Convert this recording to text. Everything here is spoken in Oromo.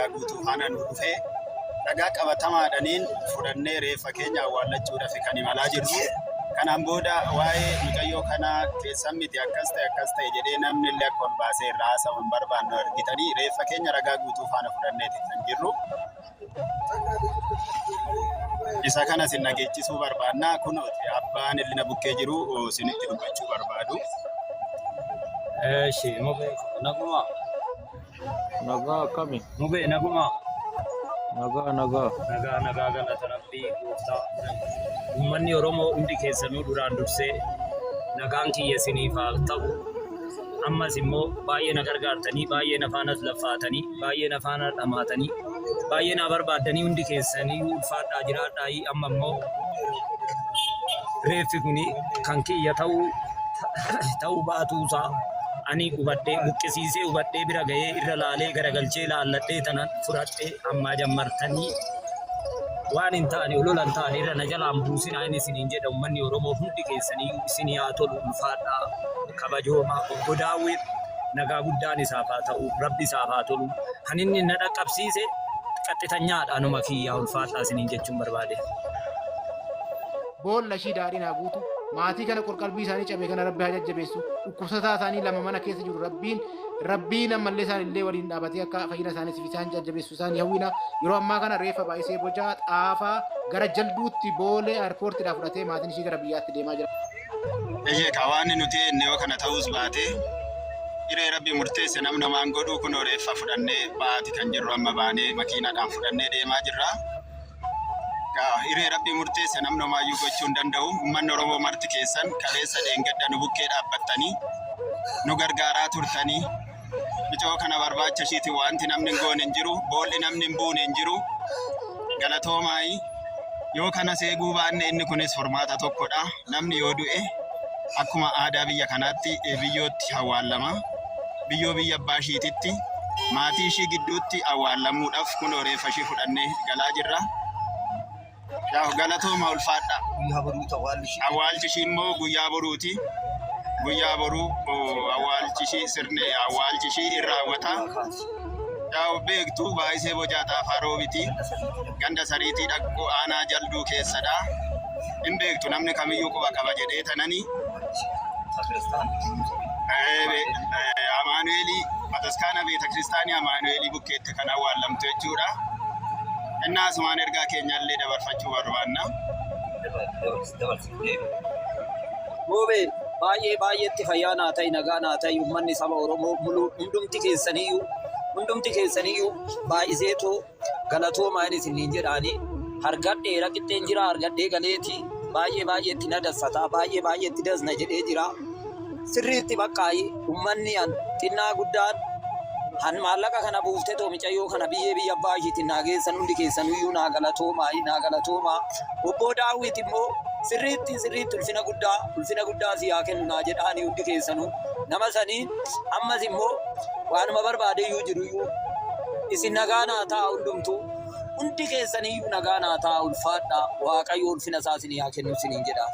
ragaa guutuu faana nu dhufee ragaa qabatamaadhaniin fudhannee reeffa keenya awwaallachuudhaaf kan imalaa jirru. Kanaan booda waa'ee mucayyoo kanaa keessan miti akkas ta'e akkas ta'e jedhee namni illee akka ol baasee irraa haasa'u hin barbaannu argitanii reeffa keenya ragaa guutuu faana fudhanneeti kan jirru. Isa kana isin dhageechisuu barbaanna. Kunooti abbaan ilma bukkee jiru isinitti dubbachuu barbaadu. Eeshi mubee naguma. Nagaa akkami? Mubee naguma. Nagaa nagaa. Nagaa nagaa galata rabbii gooftaa. Uummanni Oromoo hundi keessanuu duraan dursee nagaan kiyya isiniif haa ta'u. Ammas immoo baay'ee na gargaartanii, baay'ee na faanas laffaatanii, baay'ee na faana dhamaatanii, baay'ee na barbaaddanii hundi keessanii ulfaadhaa jiraadhaa. Amma immoo reeffi kuni kan kiyya ta'uu ta'uu baatuusaa ani hubadhee buqqisiisee hubadhee bira ga'ee irra laalee garagalchee laalladhee tanan fudhadhee ammaa jammartanii waan hin taane olola hin taane irra na jalaan buusinaa inni isiniin jedha. Uummanni Oromoo hundi keessanii isinii haa tolu, ulfaadhaa, kabajoomaa. Obbo Daawwit nagaa guddaan isaaf haa ta'u, rabbi isaaf haa tolu. Kan inni na dhaqqabsiise qaxxitanyaadha anuma kiyyaa, ulfaadhaa isiniin jechuun barbaade. Boolla ishii daadhiin haa guutu. Maatii kana qorqalbii isaanii cabe kana Rabbi haa jajjabeessu. Dhukkubsataa isaanii lama mana keessa jiru Rabbiin Rabbiin ammallee isaan illee waliin dhaabatee akka fayyina isaaniif isaan jajjabeessu isaan hawwina. Yeroo ammaa kana reeffa Baay'isee Bocaa Xaafaa gara Jalduutti Boolee airpoortiidhaa fudhatee maatiin ishii gara biyyaatti deemaa jira. Eyyee kaa waan nuti enne yoo kana ta'uus baate hiree rabbi murteesse namni homaan godhuu kunoo reeffa fudhannee baati kan jirru amma baanee makiinaadhaan fudhannee deemaa jirra. Kaa hiree rabbi murteesse namni homaayyuu gochuu hin danda'u. Uummanni Oromoo marti keessan kaleessa dheengadda nu bukkee dhaabbattanii nu gargaaraa turtanii micoo kana barbaacha ishiiti wanti namni hin goone hin jiru, boolli namni hin buune hin jiru. Galatoomaayii yoo kanas eeguu baanne inni kunis furmaata tokkodha. Namni yoo du'e akkuma aadaa biyya kanaatti biyyootti awwaallama. Biyyoo biyya abbaa ishiititti maatii ishii gidduutti awwaallamuudhaaf kunoo reeffa ishii fudhannee galaa jirra. Yaa galatooma, ulfaadha. Guyyaa boruuti awwaalli ishii. Awwaalchi ishii immoo guyyaa boruuti. Guyyaa boruu awwaalchi ishii sirni awwaalchi ishii in raawwata. Yaa beektu Baay'isee Bocaa Xaafaa Roobiti. Ganda Sariitii Dhaqqoo aanaa Jalduu keessadha. Hin beektu namni kamiyyuu quba qaba jedhee tanani. Amaanu'eelii bataskaana beeta kiristaanii Amaanu'eelii bukkeetti kan awwaallamtu jechuudha. Innaa asumaan ergaa keenyallee dabarfachuu barbaanna. Goobee baay'ee baay'eetti fayyaa naa ta'i, nagaa naa ta'i. Uummanni saba Oromoo muluu hundumti keessaniyyuu baay'iseetoo galatoomaa inni isiniin jedhaanii argadheera qixxeen jira argadhee galeeti baay'ee baay'eetti na dassata, baay'ee baay'eetti dasna jedhee jira. Sirriitti baqqaayi uummanni an xinnaa guddaan han maallaqa kana buuftee too micayyoo kana biyyee biyya abbaa ishiitiin naa geessan hundi keessaniyyuu naa galatoomaa, naa galatoomaa. Obbo Daawit immoo sirriitti sirriitti ulfina guddaa ulfina guddaa si haa kennu naa jedhaanii hundi keessanuu nama sanii. Ammas immoo waanuma barbaadeyyuu jiruyyuu isin nagaa naa ta'a, hundumtuu hundi keessaniyyuu nagaa naa ta'a, ulfaadhaa. Waaqayyo ulfina isaa isinii haa kennu isiniin jedha.